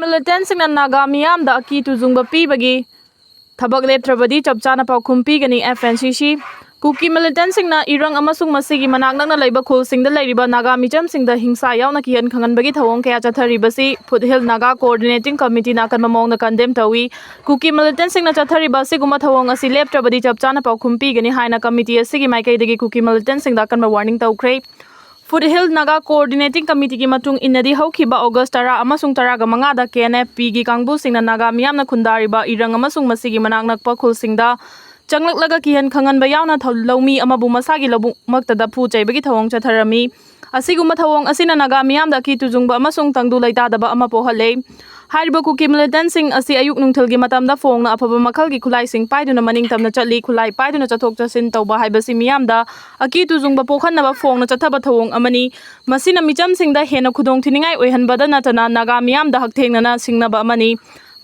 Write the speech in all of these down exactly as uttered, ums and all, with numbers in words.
ꯃꯤꯂꯤꯇꯦꯟꯁꯤꯡꯅ ꯅꯥꯒꯥ ꯃꯤꯌꯥꯝꯗ ꯑꯀꯤ ꯇꯨꯖꯨꯡꯕ ꯄꯤꯕꯒꯤ ꯊꯕꯛ ꯂꯦꯞꯇ꯭ꯔꯕꯗꯤ ꯆꯞ ꯆꯥꯅ ꯄꯥꯎꯈꯨꯝ ꯄꯤꯒꯅꯤ, ꯑꯦꯐ ꯑꯦꯟ ꯁꯤ ꯁꯤ꯫ ꯀꯨꯀꯤ ꯃꯤꯂꯤꯇꯦꯟꯁꯤꯡꯅ ꯏꯔꯪ ꯑꯃꯁꯨꯡ ꯃꯁꯤꯒꯤ ꯃꯅꯥꯛ ꯅꯛꯅ ꯂꯩꯕ ꯈꯨꯜꯁꯤꯡꯗ ꯂꯩꯔꯤꯕ ꯅꯥꯒꯥ ꯃꯤꯆꯝꯁꯤꯡꯗ ꯍꯤꯡꯁꯥ ꯌꯥꯎꯅ ꯀꯤꯍꯟ ꯈꯪꯍꯟꯕꯒꯤ ꯊꯧꯑꯣꯡ ꯀꯌꯥ ꯆꯠꯊꯔꯤꯕꯁꯤ ꯐꯨꯠ ꯍꯤꯜ ꯅꯥꯒꯥ ꯀꯣꯑꯣꯔꯗꯤꯅꯦꯇꯤꯡ ꯀꯃꯤꯇꯤꯅ ꯑꯀꯟꯕ ꯃꯑꯣꯡꯗ ꯀꯟꯗꯦꯝ ꯇꯧꯏ꯫ ꯀꯨꯀꯤ ꯃꯤꯂꯤꯇꯦꯟꯁꯤꯡꯅ ꯆꯠꯊꯔꯤꯕ ꯑꯁꯤꯒꯨꯝꯕ ꯊꯧꯑꯣꯡ ꯑꯁꯤ ꯂꯦꯞꯇ꯭ꯔꯕꯗꯤ ꯆꯞ ꯆꯥꯅ ꯄꯥꯎꯈꯨꯝ ꯄꯤꯒꯅꯤ ꯍꯥꯏꯅ ꯀꯃꯤꯇꯤ ꯑꯁꯤꯒꯤ ꯃꯥꯏꯀꯩꯗꯒꯤ ꯀꯨꯀꯤ ꯃꯤꯂꯤꯇꯦꯟꯁꯤꯡꯗ ꯑꯀꯟꯕ ꯋꯥꯔꯅꯤꯡ ꯇꯧꯈ꯭ꯔꯦ꯫ ꯐꯨꯠ ꯍꯤꯜ ꯅꯥꯒꯥ ꯀꯣꯑꯣꯔꯗꯤꯅꯦꯇꯤꯡ ꯀꯃꯤꯇꯤꯒꯤ ꯃꯇꯨꯡ ꯏꯟꯅꯗꯤ ꯍꯧꯈꯤꯕ ꯑꯣꯒꯁ ꯇꯔꯥ ꯑꯃꯁꯨꯡ ꯇꯔꯥꯒ ꯃꯉꯥꯗ ꯀꯦ ꯑꯦꯟ ꯑꯦꯐ ꯄꯤꯒꯤ ꯀꯥꯡꯕꯨꯁꯤꯡꯅ ꯅꯥꯒꯥ ꯃꯤꯌꯥꯝꯅ ꯈꯨꯟꯗꯥꯔꯤꯕ ꯏꯔꯪ ꯑꯃꯁꯨꯡ ꯃꯁꯤꯒꯤ ꯃꯅꯥꯛ ꯅꯛꯄ ꯈꯨꯜꯁꯤꯡꯗ ꯆꯪꯂꯛꯂꯒ ꯀꯤꯍꯟ ꯈꯪꯍꯟꯕ ꯌꯥꯎꯅ ꯊꯧ-, ꯂꯧꯃꯤ ꯑꯃꯕꯨ ꯃꯁꯥꯒꯤ ꯂꯧꯕꯨꯛꯃꯛꯇꯗ ꯐꯨ ꯆꯩꯕꯒꯤ ꯊꯧꯑꯣꯡ ꯆꯠꯊꯔꯝꯃꯤ꯫ ꯑꯁꯤꯒꯨꯝꯕ ꯊꯧꯑꯣꯡ ꯑꯁꯤꯅ ꯅꯥꯒꯥ ꯃꯤꯌꯥꯝꯗ ꯑꯀꯤ ꯇꯨꯖꯨꯡꯕ ꯑꯃꯁꯨꯡ ꯇꯪꯗꯨ ꯂꯩꯇꯥꯗꯕ ꯑꯃ ꯄꯣꯛꯍꯜꯂꯦ꯫ ꯍꯥꯏꯔꯤꯕ ꯀꯨꯀꯤ ꯃꯤꯂꯤꯇꯦꯟꯁꯤꯡ ꯑꯁꯤ ꯑꯌꯨꯛ ꯅꯨꯡꯊꯤꯜꯒꯤ ꯃꯇꯝꯗ ꯐꯣꯡꯅ ꯑꯐꯕ ꯃꯈꯜꯒꯤ ꯈꯨꯠꯂꯥꯏꯁꯤꯡ ꯄꯥꯏꯗꯨꯅ ꯃꯅꯤꯡ ꯇꯝꯅ ꯆꯠꯂꯤ꯫ ꯈꯨꯠꯂꯥꯏ ꯄꯥꯏꯗꯨꯅ ꯆꯠꯊꯣꯛ ꯆꯠꯁꯤꯟ ꯇꯧꯕ ꯍꯥꯏꯕꯁꯤ ꯃꯤꯌꯥꯝꯗ ꯑꯀꯤ ꯇꯨꯖꯨꯡꯕ ꯄꯣꯛꯍꯟꯅꯕ ꯐꯣꯡꯅ ꯆꯠꯊꯕ ꯊꯧꯑꯣꯡ ꯑꯃꯅꯤ꯫ ꯃꯁꯤꯅ ꯃꯤꯆꯝꯁꯤꯡꯗ ꯍꯦꯟꯅ ꯈꯨꯗꯣꯡꯊꯤꯅꯤꯡꯉꯥꯏ ꯑꯣꯏꯍꯟꯕꯗ ꯅꯠꯇꯅ ꯅꯥꯒꯥ ꯃꯤꯌꯥꯝꯗ ꯍꯛꯊꯦꯡꯅꯅ ꯁꯤꯡꯅꯕ ꯑꯃꯅꯤ꯫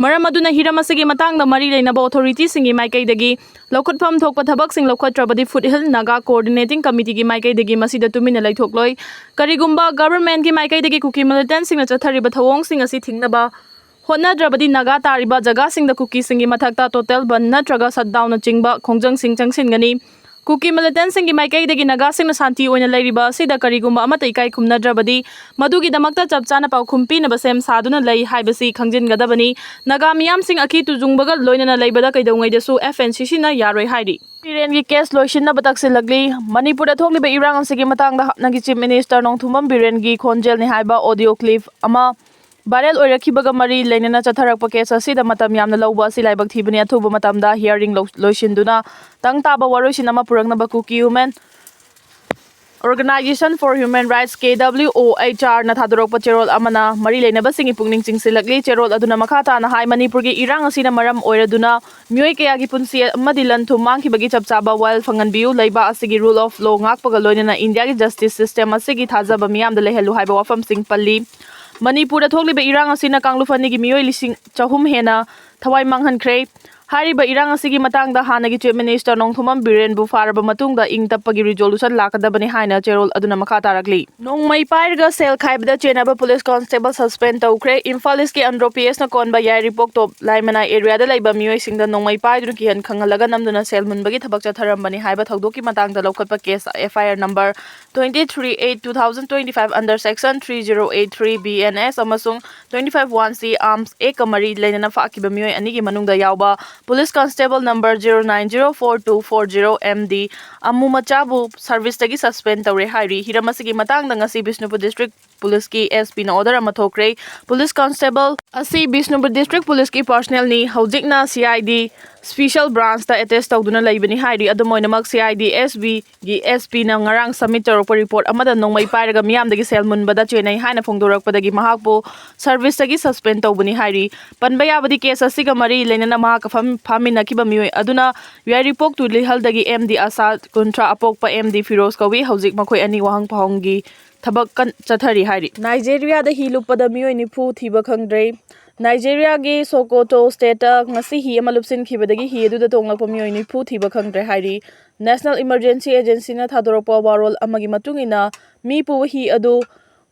ꯃꯔꯝ ꯑꯗꯨꯅ ꯍꯤꯔꯝ ꯑꯁꯤꯒꯤ ꯃꯇꯥꯡꯗ ꯃꯔꯤ ꯂꯩꯅꯕ ꯑꯣꯊꯣꯔꯤꯇꯤꯁꯤꯡꯒꯤ ꯃꯥꯏꯀꯩꯗꯒꯤ ꯂꯧꯈꯠꯐꯝ ꯊꯣꯛꯄ ꯊꯕꯛꯁꯤꯡ ꯂꯧꯈꯠꯇ꯭ꯔꯕꯗꯤ ꯐꯨꯠ ꯍꯤꯜ ꯅꯥꯒꯥ ꯀꯣꯑꯣꯔꯗꯤꯅꯦꯇꯤꯡ ꯀꯃꯤꯇꯤꯒꯤ ꯃꯥꯏꯀꯩꯗꯒꯤ ꯃꯁꯤꯗ ꯇꯨꯃꯤꯟꯅ ꯂꯩꯊꯣꯛꯂꯣꯏ꯫ ꯀꯔꯤꯒꯨꯝꯕ ꯒꯚꯔꯟꯃꯦꯟꯠꯀꯤ ꯃꯥꯏꯀꯩꯗꯒꯤ ꯀꯨꯀꯤ ꯃꯤꯂꯤꯇꯦꯟꯁꯤꯡꯅ ꯆꯠꯊꯔꯤꯕ ꯊꯧꯑꯣꯡꯁꯤꯡ ꯑꯁꯤ ꯊꯤꯡꯅꯕ ꯍꯣꯠꯅꯗ꯭ꯔꯕꯗꯤ ꯅꯥꯒꯥ ꯇꯥꯔꯤꯕ ꯖꯒꯥꯁꯤꯡꯗ ꯀꯨꯀꯤꯁꯤꯡꯒꯤ ꯃꯊꯛꯇ ꯇꯣꯇꯦꯜ ꯕꯟ ꯅꯠꯇ꯭ꯔꯒ ꯁꯠꯗꯥꯎꯟꯅꯆꯤꯡꯕ ꯈꯣꯡꯖꯪꯁꯤꯡ ꯆꯪꯁꯤꯟꯒꯅꯤ꯫ ꯀꯨꯀꯤ ꯃꯤꯂꯤꯇꯦꯟꯁꯤꯡꯒꯤ ꯃꯥꯏꯀꯩꯗꯒꯤ ꯅꯥꯒꯥꯁꯤꯡꯅ ꯁꯥꯟꯇꯤ ꯑꯣꯏꯅ ꯂꯩꯔꯤꯕ ꯑꯁꯤꯗ ꯀꯔꯤꯒꯨꯝꯕ ꯑꯃꯠꯇ ꯏꯀꯥꯏ ꯈꯨꯝꯅꯗ꯭ꯔꯕꯗꯤ ꯃꯗꯨꯒꯤꯗꯃꯛꯇ ꯆꯞ ꯆꯥꯅ ꯄꯥꯎꯈꯨꯝ ꯄꯤꯅꯕ ꯁꯦꯝ ꯁꯥꯗꯨꯅ ꯂꯩ ꯍꯥꯏꯕꯁꯤ ꯈꯪꯖꯤꯟꯒꯗꯕꯅꯤ꯫ ꯅꯥꯒꯥ ꯃꯤꯌꯥꯝꯁꯤꯡ ꯑꯀꯤ ꯇꯨꯖꯨꯡꯕꯒ ꯂꯣꯏꯅꯅ ꯂꯩꯕꯗ ꯀꯩꯗꯧꯉꯩꯗꯁꯨ ꯑꯦꯐ ꯑꯦꯟ ꯁꯤ ꯁꯤꯅ ꯌꯥꯔꯣꯏ ꯍꯥꯏꯔꯤ꯫ ꯕꯤꯔꯦꯟꯒꯤ ꯀꯦꯁ ꯂꯣꯏꯁꯤꯟꯅꯕ ꯇꯛꯁꯤꯜꯂꯛꯂꯤ꯫ ꯃꯅꯤꯄꯨꯔꯗ ꯊꯣꯛꯂꯤꯕ ꯏꯔꯥꯡ ꯑꯁꯤꯒꯤ ꯃꯇꯥꯡꯗ ꯍꯥꯟꯅꯒꯤ ꯆꯤꯐ ꯃꯤꯅꯤꯁꯇꯔ ꯅꯣꯡꯊꯣꯝꯕꯝ ꯕꯤꯔꯦꯟꯒꯤ ꯈꯣꯟꯖꯦꯜꯅꯤ ꯍꯥꯏꯕ ꯑꯣꯗꯤꯑꯣ ꯀ꯭ꯂꯤꯞ ꯑꯃ ꯚꯥꯏꯔꯦꯜ ꯑꯣꯏꯔꯛꯈꯤꯕꯒ ꯃꯔꯤ ꯂꯩꯅꯅ ꯆꯠꯊꯔꯛꯄ ꯀꯦꯁ ꯑꯁꯤꯗ ꯃꯇꯝ ꯌꯥꯝꯅ ꯂꯧꯕ ꯑꯁꯤ ꯂꯥꯏꯕꯛ ꯊꯤꯕꯅꯤ꯫ ꯑꯊꯨꯕ ꯃꯇꯝꯗ ꯍꯤꯌꯥꯔꯤꯡ ꯂꯧ-, ꯂꯣꯏꯁꯤꯟꯗꯨꯅ ꯇꯪ ꯇꯥꯕ ꯋꯥꯔꯣꯏꯁꯤꯟ ꯑꯃ ꯄꯨꯔꯛꯅꯕ Kuki women Organisation for Human Rights, K W O H ꯑꯥꯔꯅ ꯊꯥꯗꯣꯔꯛꯄ ꯆꯦꯔꯣꯜ ꯑꯃꯅ ꯃꯔꯤ ꯂꯩꯅꯕꯁꯤꯡꯒꯤ ꯄꯨꯛꯅꯤꯡ ꯆꯤꯡꯁꯤꯜꯂꯛꯂꯤ꯫ ꯆꯦꯔꯣꯜ ꯑꯗꯨꯅ ꯃꯈꯥ ꯇꯥꯅ ꯍꯥꯏ, ꯃꯅꯤꯄꯨꯔꯒꯤ ꯏꯔꯥꯡ ꯑꯁꯤꯅ ꯃꯔꯝ ꯑꯣꯏꯔꯗꯨꯅ ꯃꯤꯑꯣꯏ ꯀꯌꯥꯒꯤ ꯄꯨꯟꯁꯤ ꯑꯃꯗꯤ ꯂꯟ ꯊꯨꯝ ꯃꯥꯡꯈꯤꯕꯒꯤ ꯆꯞ ꯆꯥꯕ ꯋꯥꯌꯦꯜ ꯐꯪꯍꯟꯕꯤꯌꯨ꯫ ꯂꯩꯕꯥꯛ ꯑꯁꯤꯒꯤ rule of law ꯉꯥꯛꯄꯒ ꯂꯣꯏꯅꯅ ꯏꯟꯗꯤꯌꯥꯒꯤ justice system ꯑꯁꯤꯒꯤ ꯊꯥꯖꯕ ꯃꯤꯌꯥꯝꯗ ꯂꯩꯍꯜꯂꯨ ꯍꯥꯏꯕ ꯋꯥꯐꯝꯁꯤꯡ ꯄꯜꯂꯤ꯫ ꯃꯅꯤꯄꯨꯔꯗ ꯊꯣꯛꯂꯤꯕ ꯏꯔꯥꯡ ꯑꯁꯤꯅ ꯀꯥꯡꯂꯨꯞ ꯑꯅꯤꯒꯤ ꯃꯤꯑꯣꯏ ꯂꯤꯁꯤꯡ ꯆꯍꯨꯝ ꯍꯦꯟꯅ ꯊꯋꯥꯏ ꯃꯥꯡꯍꯟꯈ꯭ꯔꯦ꯫ ꯍꯥꯏꯔꯤꯕ ꯏꯔꯥꯡ ꯑꯁꯤꯒꯤ ꯃꯇꯥꯡꯗ ꯍꯥꯟꯅꯒꯤ Chief Minister ꯅꯣꯡꯊꯣꯝꯕꯝ ꯕꯤꯔꯦꯟꯕꯨ ꯐꯥꯔꯕ ꯃꯇꯨꯡꯗ ꯏꯪ ꯇꯞꯄꯒꯤ resolution ꯂꯥꯛꯀꯗꯕꯅꯤ ꯍꯥꯏꯅ ꯆꯦꯔꯣꯜ ꯑꯗꯨꯅ ꯃꯈꯥ ꯇꯥꯔꯛꯂꯤ꯫ ꯅꯣꯡꯃꯩ ꯄꯥꯏꯔꯒ ꯁꯦꯜ ꯈꯥꯏꯕꯗ ꯆꯦꯟꯅꯕ police constable suspend ꯇꯧꯈ꯭ꯔꯦ꯫ ꯏꯝꯐꯥꯜ East ꯀꯤ ꯑꯟꯗ꯭ꯔꯣ P S ꯅ ꯀꯣꯟꯕ ꯌꯥꯏꯔꯤꯄꯣꯛ ꯇꯣꯞ ꯂꯥꯏꯃꯅꯥꯏ area ꯗ ꯂꯩꯕ ꯃꯤꯑꯣꯏꯁꯤꯡꯗ ꯅꯣꯡꯃꯩ ꯄꯥꯏꯗꯨꯅ ꯀꯤꯍꯟ ꯈꯪꯍꯜꯂꯒ ꯅꯝꯗꯨꯅ ꯁꯦꯜ ꯃꯨꯟꯕꯒꯤ ꯊꯕꯛ ꯆꯠꯊꯔꯝꯕꯅꯤ ꯍꯥꯏꯕ ꯊꯧꯗꯣꯛꯀꯤ ꯃꯇꯥꯡꯗ ꯂꯧꯈꯠꯄ case F I R number twenty three eight two thousand twenty five under section three zero eight three B N S ꯑꯃꯁꯨꯡ twenty five one C arms act ꯀ ꯃꯔꯤ ꯂꯩꯅꯅ ꯐꯥꯈꯤꯕ ꯃꯤꯑꯣꯏ ꯑꯅꯤꯒꯤ ꯃꯅꯨꯡꯗ ꯌꯥꯎꯕ police constable number zero nine zero four two four zero M D ꯑꯃꯨ ꯃꯆꯥꯕꯨ service ꯇꯒꯤ suspend ꯇꯧꯔꯦ ꯍꯥꯏꯔꯤ꯫ ꯍꯤꯔꯝ ꯑꯁꯤꯒꯤ ꯃꯇꯥꯡꯗ ꯉꯁꯤ ꯕꯤꯁꯅꯨꯄꯨꯔ district police ꯀꯤ S P ꯅ order ꯑꯃ ꯊꯣꯛꯈ꯭ꯔꯦ꯫ Police constable ꯑꯁꯤ ꯕꯤꯁꯅꯨꯄꯨꯔ district police ꯀꯤ personnel ꯅꯤ꯫ ꯍꯧꯖꯤꯛꯅ C I D special branch ꯇ attach ꯇꯧꯗꯨꯅ ꯂꯩꯕꯅꯤ ꯍꯥꯏꯔꯤ꯫ ꯑꯗꯨꯝ ꯑꯣꯏꯅꯃꯛ C I D S B ꯒꯤ S P ꯅ ꯉꯔꯥꯡ submit ꯇꯧꯔꯛꯄ report ꯑꯃꯗ ꯅꯣꯡꯃꯩ ꯄꯥꯏꯔꯒ ꯃꯤꯌꯥꯝꯗꯒꯤ ꯁꯦꯜ ꯃꯨꯟꯕꯗ ꯆꯦꯟꯅꯩ ꯍꯥꯏꯅ ꯐꯣꯡꯗꯣꯔꯛꯄꯗꯒꯤ ꯃꯍꯥꯛꯄꯨ service ꯇꯒꯤ suspend ꯇꯧꯕꯅꯤ ꯍꯥꯏꯔꯤ꯫ ꯄꯟꯕ ꯌꯥꯕꯗꯤ case ꯑꯁꯤꯒ ꯃꯔꯤ ꯂꯩꯅꯅ ꯃꯍꯥꯛꯀ ꯐꯝ-, ꯐꯥꯃꯤꯟꯅꯈꯤꯕ ꯃꯤꯑꯣꯏ ꯑꯗꯨꯅ ꯌꯥꯏꯔꯤꯄꯣꯛ ꯇꯨꯂꯤꯍꯜꯗꯒꯤ M D ꯑꯁꯥꯗ, ꯀꯨꯟꯊ꯭ꯔꯥ ꯑꯄꯣꯛꯄ M D ꯐꯤꯔꯣꯖ ꯀꯧꯏ꯫ ꯍꯧꯖꯤꯛ ꯃꯈꯣꯏ ꯑꯅꯤ ꯋꯥꯍꯪ ꯄꯥꯎꯍꯪꯒꯤ ꯊꯕꯛ ꯀꯟ-, ꯆꯠꯊꯔꯤ ꯍꯥꯏꯔꯤ꯫ ꯅꯥꯏꯖꯦꯔꯤꯌꯥꯗ ꯍꯤ ꯂꯨꯞꯄꯗ ꯃꯤꯑꯣꯏ ꯅꯤꯐꯨ ꯊꯤꯕ ꯈꯪꯗ꯭ꯔꯦ꯫ ꯅꯥꯏꯖꯦꯔꯤꯌꯥꯒꯤ ꯁꯣꯀꯣꯇꯣ state ꯇ ꯉꯁꯤ ꯍꯤ ꯑꯃ ꯂꯨꯞꯁꯤꯟꯈꯤꯕꯗꯒꯤ ꯍꯤ ꯑꯗꯨꯗ ꯇꯣꯡꯂꯛꯄ ꯃꯤꯑꯣꯏ ꯅꯤꯐꯨ ꯊꯤꯕ ꯈꯪꯗ꯭ꯔꯦ ꯍꯥꯏꯔꯤ꯫ National Emergency Agency ꯅ ꯊꯥꯗꯣꯔꯛꯄ ꯋꯥꯔꯣꯜ ꯑꯃꯒꯤ ꯃꯇꯨꯡ ꯏꯟꯅ, ꯃꯤ ꯄꯨꯕ ꯍꯤ ꯑꯗꯨ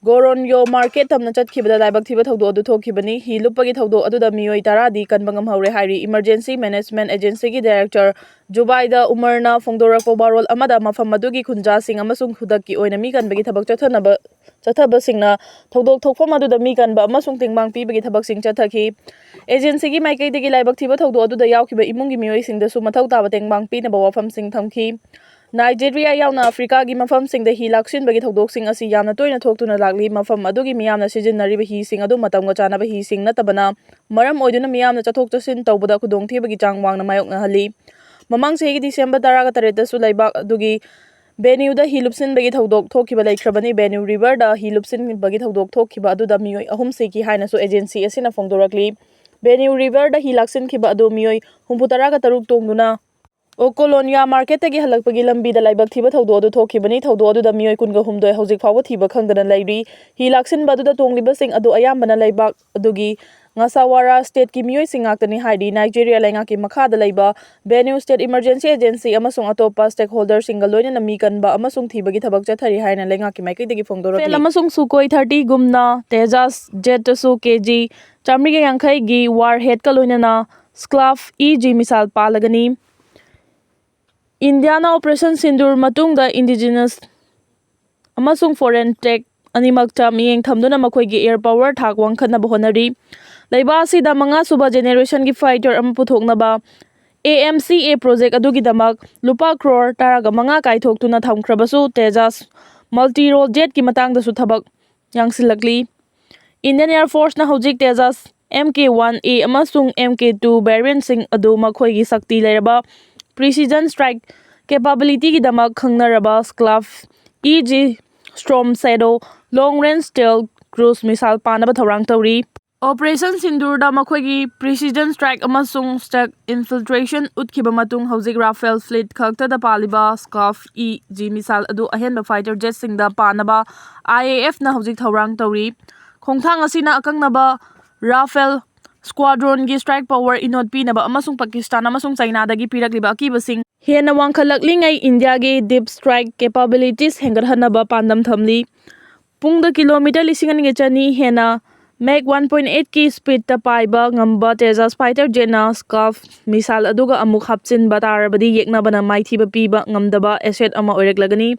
ꯒꯣꯔꯣꯟꯌꯣ market ꯇꯝꯅ ꯆꯠꯈꯤꯕꯗ ꯂꯥꯏꯕꯛ ꯊꯤꯕ ꯊꯧꯗꯣꯛ ꯑꯗꯨ ꯊꯣꯛꯈꯤꯕꯅꯤ꯫ ꯍꯤ ꯂꯨꯞꯄꯒꯤ ꯊꯧꯗꯣꯛ ꯑꯗꯨꯗ ꯃꯤꯑꯣꯏ ꯇꯔꯥꯗꯤ ꯀꯟꯕ ꯉꯝꯍꯧꯔꯦ ꯍꯥꯏꯔꯤ꯫ Emergency Management Agency ꯒꯤ director ꯖꯨꯕꯥꯏꯗ ꯎꯃꯔꯅ ꯐꯣꯡꯗꯣꯔꯛꯄ ꯋꯥꯔꯣꯜ ꯑꯃꯗ, ꯃꯐꯝ ꯑꯗꯨꯒꯤ ꯈꯨꯟꯖꯥꯁꯤꯡ ꯑꯃꯁꯨꯡ ꯈꯨꯗꯛꯀꯤ ꯑꯣꯏꯅ ꯃꯤ ꯀꯟꯕꯒꯤ ꯊꯕꯛ ꯆꯠꯊꯅꯕ, ꯆꯠꯊꯕꯁꯤꯡꯅ ꯊꯧꯗꯣꯛ ꯊꯣꯛꯐꯝ ꯑꯗꯨꯗ ꯃꯤ ꯀꯟꯕ ꯑꯃꯁꯨꯡ ꯇꯦꯡꯕꯥꯡ ꯄꯤꯕꯒꯤ ꯊꯕꯛꯁꯤꯡ ꯆꯠꯊꯈꯤ꯫ Agency ꯒꯤ ꯃꯥꯏꯀꯩꯗꯒꯤ ꯂꯥꯏꯕꯛ ꯊꯤꯕ ꯊꯧꯗꯣꯛ ꯑꯗꯨꯗ ꯌꯥꯎꯈꯤꯕ ꯏꯃꯨꯡꯒꯤ ꯃꯤꯑꯣꯏꯁꯤꯡꯗꯁꯨ ꯃꯊꯧ ꯇꯥꯕ ꯇꯦꯡꯕꯥꯡ ꯄꯤꯅꯕ ꯋꯥꯐꯝꯁꯤꯡ ꯊꯝꯈꯤ꯫ ꯅꯥꯏꯖꯦꯔꯤꯌꯥ ꯌꯥꯎꯅ ꯑꯐ꯭ꯔꯤꯀꯥꯒꯤ ꯃꯐꯝꯁꯤꯡꯗ ꯍꯤ ꯂꯥꯛꯁꯤꯟꯕꯒꯤ ꯊꯧꯗꯣꯛꯁꯤꯡ ꯑꯁꯤ ꯌꯥꯝꯅ ꯇꯣꯏꯅ ꯊꯣꯛꯇꯨꯅ ꯂꯥꯛꯂꯤ꯫ ꯃꯐꯝ ꯑꯗꯨꯒꯤ ꯃꯤꯌꯥꯝꯅ ꯁꯤꯖꯤꯟꯅꯔꯤꯕ ꯍꯤꯁꯤꯡ ꯑꯗꯨ ꯃꯇꯝꯒ ꯆꯥꯟꯅꯕ ꯍꯤꯁꯤꯡ ꯅꯠꯇꯕꯅ ꯃꯔꯝ ꯑꯣꯏꯗꯨꯅ ꯃꯤꯌꯥꯝꯅ ꯆꯠꯊꯣꯛ ꯆꯠꯁꯤꯟ ꯇꯧꯕꯗ ꯈꯨꯗꯣꯡꯊꯤꯕꯒꯤ ꯆꯥꯡ ꯋꯥꯡꯅ ꯃꯥꯌꯣꯛꯅꯍꯜꯂꯤ꯫ ꯃꯃꯥꯡ ꯆꯍꯤꯒꯤ December ꯇꯔꯥꯒ ꯇꯔꯦꯠꯇꯁꯨ ꯂꯩꯕꯥꯛ ꯑꯗꯨꯒꯤ Benue ꯗ ꯍꯤ ꯂꯨꯞꯁꯤꯟꯕꯒꯤ ꯊꯧꯗꯣꯛ ꯊꯣꯛꯈꯤꯕ ꯂꯩꯈ꯭ꯔꯕꯅꯤ꯫ Benue River ꯗ ꯍꯤ ꯂꯨꯞꯁꯤꯟꯕꯒꯤ ꯊꯧꯗꯣꯛ ꯊꯣꯛꯈꯤꯕ ꯑꯗꯨꯗ ꯃꯤꯑꯣꯏ ꯑꯍꯨꯝ ꯁꯤꯈꯤ ꯍꯥꯏꯅꯁꯨ agency ꯑꯁꯤꯅ ꯐꯣꯡꯗꯣꯔꯛꯂꯤ꯫ Benue River ꯗ ꯍꯤ ꯂꯥꯛꯁꯤꯟꯈꯤꯕ ꯑꯗꯨ ꯃꯤꯑꯣꯏ ꯍꯨꯝꯐꯨꯇꯔꯥꯒ ꯇꯔꯨꯛ ꯇꯣꯡꯗꯨꯅ ꯑꯣꯀꯣꯂꯣꯅꯤꯌꯥ market ꯇꯒꯤ ꯍꯜꯂꯛꯄꯒꯤ ꯂꯝꯕꯤꯗ ꯂꯥꯏꯕꯛ ꯊꯤꯕ ꯊꯧꯗꯣꯛ ꯑꯗꯨ ꯊꯣꯛꯈꯤꯕꯅꯤ꯫ ꯊꯧꯗꯣꯛ ꯑꯗꯨꯗ ꯃꯤꯑꯣꯏ ꯀꯨꯟꯒ ꯍꯨꯝꯗꯣꯏ ꯍꯧꯖꯤꯛ ꯐꯥꯎꯕ ꯊꯤꯕ ꯈꯪꯗꯅ ꯂꯩꯔꯤ꯫ ꯍꯤ ꯂꯥꯛꯁꯤꯟꯕ ꯑꯗꯨꯗ ꯇꯣꯡꯂꯤꯕꯁꯤꯡ ꯑꯗꯨ ꯑꯌꯥꯝꯕꯅ ꯂꯩꯕꯥꯛ ꯑꯗꯨꯒꯤ ꯉꯁꯥꯋꯥꯔꯥ ꯁ꯭ꯇꯦꯠꯀꯤ ꯃꯤꯑꯣꯏꯁꯤꯡ ꯉꯥꯛꯇꯅꯤ ꯍꯥꯏꯔꯤ꯫ ꯅꯥꯏꯖꯦꯔꯤꯌꯥ ꯂꯩꯉꯥꯛꯀꯤ ꯃꯈꯥꯗ ꯂꯩꯕ ꯕꯦꯅ꯭ꯌꯨ ꯁ꯭ꯇꯦꯠ ꯏꯃꯔꯖꯦꯟꯁꯤ ꯑꯦꯖꯦꯟꯁꯤ ꯑꯃꯁꯨꯡ ꯑꯇꯣꯞꯄ ꯁ꯭ꯇꯦꯛꯍꯣꯜꯗꯔꯁꯤꯡꯒ ꯂꯣꯏꯅꯅ ꯃꯤ ꯀꯟꯕ ꯑꯃꯁꯨꯡ ꯊꯤꯕꯒꯤ ꯊꯕꯛ ꯆꯠꯊꯔꯤ ꯍꯥꯏꯅ ꯂꯩꯉꯥꯛꯀꯤ ꯃꯥꯏꯀꯩꯗꯒꯤ ꯐꯣꯡꯗꯣꯔꯛꯂꯤ꯫ ꯔꯥꯐꯦꯜ ꯑꯃꯁꯨꯡ ꯁꯨꯀꯣꯏ ꯊꯥꯔꯇꯤꯒꯨꯝꯅ ꯇꯦꯖꯥꯁ ꯖꯦꯠꯇꯁꯨ ꯀꯦ ꯖꯤ ꯆꯥꯃꯔꯤꯒ ꯌꯥꯡꯈꯩꯒꯤ ꯋꯥꯔ ꯍꯦꯗꯀ ꯂꯣꯏꯅꯅ ꯁ꯭ꯀ꯭ꯂꯥꯐ ꯏ ꯖꯤ ꯃꯤꯁꯥꯏꯜ ꯄꯥꯜꯂꯒꯅꯤ꯫ ꯏꯟꯗꯤꯌꯥꯅ ꯑꯣꯄꯔꯦꯁꯟ ꯁꯤꯟꯗꯨꯔ ꯃꯇꯨꯡꯗ ꯏꯟꯗꯤꯖꯤꯅꯁ ꯑꯃꯁꯨꯡ ꯐꯣꯔꯦꯟ ꯇꯦꯛ ꯑꯅꯤꯃꯛꯇ ꯃꯤꯠꯌꯦꯡ ꯊꯝꯗꯨꯅ ꯃꯈꯣꯏꯒꯤ ꯑꯦꯌꯔ ꯄꯥꯋꯔ ꯊꯥꯛ ꯋꯥꯡꯈꯠꯅꯕ ꯍꯣꯠꯅꯔꯤ꯫ ꯂꯩꯕꯥꯛ ꯑꯁꯤꯗ ꯃꯉꯥꯁꯨꯕ ꯖꯦꯅꯦꯔꯦꯁꯟꯒꯤ ꯐꯥꯏꯇꯔ ꯑꯃ ꯄꯨꯊꯣꯛꯅꯕ A M C A project ꯑꯗꯨꯒꯤꯗꯃꯛ ꯂꯨꯄꯥ ꯀ꯭ꯔꯣꯔ ꯇꯔꯥꯒ ꯃꯉꯥ ꯀꯥꯏꯊꯣꯛꯇꯨꯅ ꯊꯝꯈ꯭ꯔꯕꯁꯨ, ꯇꯦꯖꯥꯁ ꯃꯜꯇꯤ ꯔꯣꯜ ꯖꯦꯠꯀꯤ ꯃꯇꯥꯡꯗꯁꯨ ꯊꯕꯛ ꯌꯥꯡꯁꯤꯜꯂꯛꯂꯤ꯫ ꯏꯟꯗꯤꯌꯟ ꯑꯦꯌꯔ ꯐꯣꯔꯁꯅ ꯍꯧꯖꯤꯛ ꯇꯦꯖꯥꯁ ꯑꯦꯝ ꯀꯦ ꯋꯥꯟ ꯑꯦ ꯑꯃꯁꯨꯡ ꯑꯦꯝ ꯀꯦ ꯇꯨ ꯚꯦꯔꯤꯌꯟꯁꯤꯡ ꯑꯗꯨ ꯃꯈꯣꯏꯒꯤ ꯁꯛꯇꯤ ꯂꯩꯔꯕ ꯄ꯭ꯔꯤꯁꯤꯖꯟ ꯁ꯭ꯇ꯭ꯔꯥꯏꯛ ꯀꯦꯄꯥꯕꯤꯂꯤꯇꯤꯒꯤꯗꯃꯛ ꯈꯪꯅꯔꯕ ꯁ꯭ꯀ꯭ꯂꯥꯐ ꯏ ꯖꯤ ꯁ꯭ꯇꯣꯔꯝ ꯁꯦꯗꯣ ꯂꯣꯡ ꯔꯦꯟꯖ ꯁ꯭ꯇꯦꯜꯊ ꯀ꯭ꯔꯨꯏꯖ ꯃꯤꯁꯥꯏꯜ ꯄꯥꯟꯅꯕ ꯊꯧꯔꯥꯡ ꯇꯧꯔꯤ꯫ ꯑꯣꯄꯔꯦꯁꯟ ꯁꯤꯟꯗꯨꯔꯗ ꯃꯈꯣꯏꯒꯤ ꯄ꯭ꯔꯤꯁꯤꯖꯟ ꯁ꯭ꯇ꯭ꯔꯥꯏꯛ ꯑꯃꯁꯨꯡ ꯁ꯭ꯇꯦꯛ ꯏꯟꯐꯤꯜꯇ꯭ꯔꯦꯁꯟ ꯎꯠꯈꯤꯕ ꯃꯇꯨꯡ, ꯍꯧꯖꯤꯛ ꯔꯥꯐꯦꯜ ꯐ꯭ꯂꯤꯠ ꯈꯛꯇꯗ ꯄꯥꯜꯂꯤꯕ ꯁ꯭ꯀꯥꯐ ꯏ ꯖꯤ ꯃꯤꯁꯥꯏꯜ ꯑꯗꯨ ꯑꯍꯦꯟꯕ ꯐꯥꯏꯇꯔ ꯖꯦꯠꯁꯤꯡꯗ ꯄꯥꯟꯅꯕ ꯑꯥꯏ ꯑꯦ ꯑꯦꯐꯅ ꯍꯧꯖꯤꯛ ꯊꯧꯔꯥꯡ ꯇꯧꯔꯤ꯫ ꯈꯣꯡꯊꯥꯡ ꯑꯁꯤꯅ ꯑꯀꯛꯅꯕ ꯔꯥꯐꯦꯜ ꯁ꯭ꯀ꯭ꯋꯥꯗ꯭ꯔꯣꯟꯒꯤ ꯁ꯭ꯇ꯭ꯔꯥꯏꯛ ꯄꯥꯋꯔ ꯏꯅꯣꯠ ꯄꯤꯅꯕ ꯑꯃꯁꯨꯡ ꯄꯥꯀꯤꯁꯇꯥꯟ ꯑꯃꯁꯨꯡ ꯆꯥꯏꯅꯥꯗꯒꯤ ꯄꯤꯔꯛꯂꯤꯕ ꯑꯀꯤꯕꯁꯤꯡ ꯍꯦꯟꯅ ꯋꯥꯡꯈꯠꯂꯛꯂꯤꯉꯩ ꯏꯟꯗꯤꯌꯥꯒꯤ ꯗꯤꯞ ꯁ꯭ꯇ꯭ꯔꯥꯏꯛ ꯀꯦꯄꯥꯕꯤꯂꯤꯇꯤꯁ ꯍꯦꯟꯒꯠꯍꯟꯅꯕ ꯄꯥꯟꯗꯝ ꯊꯝꯂꯤ꯫ ꯄꯨꯡꯗ ꯀꯤꯂꯣꯃꯤꯇꯔ ꯂꯤꯁꯤꯡ ꯑꯅꯤꯒ ꯆꯅꯤ ꯍꯦꯟꯅ ꯃꯦꯛ ꯋꯥꯟ ꯄꯣꯏꯟ ꯑꯩꯠꯀꯤ ꯁ꯭ꯄꯤꯗꯇ ꯄꯥꯏꯕ ꯉꯝꯕ ꯇꯦꯖꯥꯁ ꯐꯥꯏꯇꯔ ꯖꯦꯠꯅ ꯁ꯭ꯀꯥꯐ ꯃꯤꯁꯥꯏꯜ ꯑꯗꯨꯒ ꯑꯃꯨꯛ ꯍꯥꯞꯆꯤꯟꯕ ꯇꯥꯔꯕꯗꯤ, ꯌꯦꯛꯅꯕꯅ ꯃꯥꯏꯊꯤꯕ ꯄꯤꯕ ꯉꯝꯗꯕ ꯑꯦꯁꯦꯠ ꯑꯃ ꯑꯣꯏꯔꯛꯂꯒꯅꯤ꯫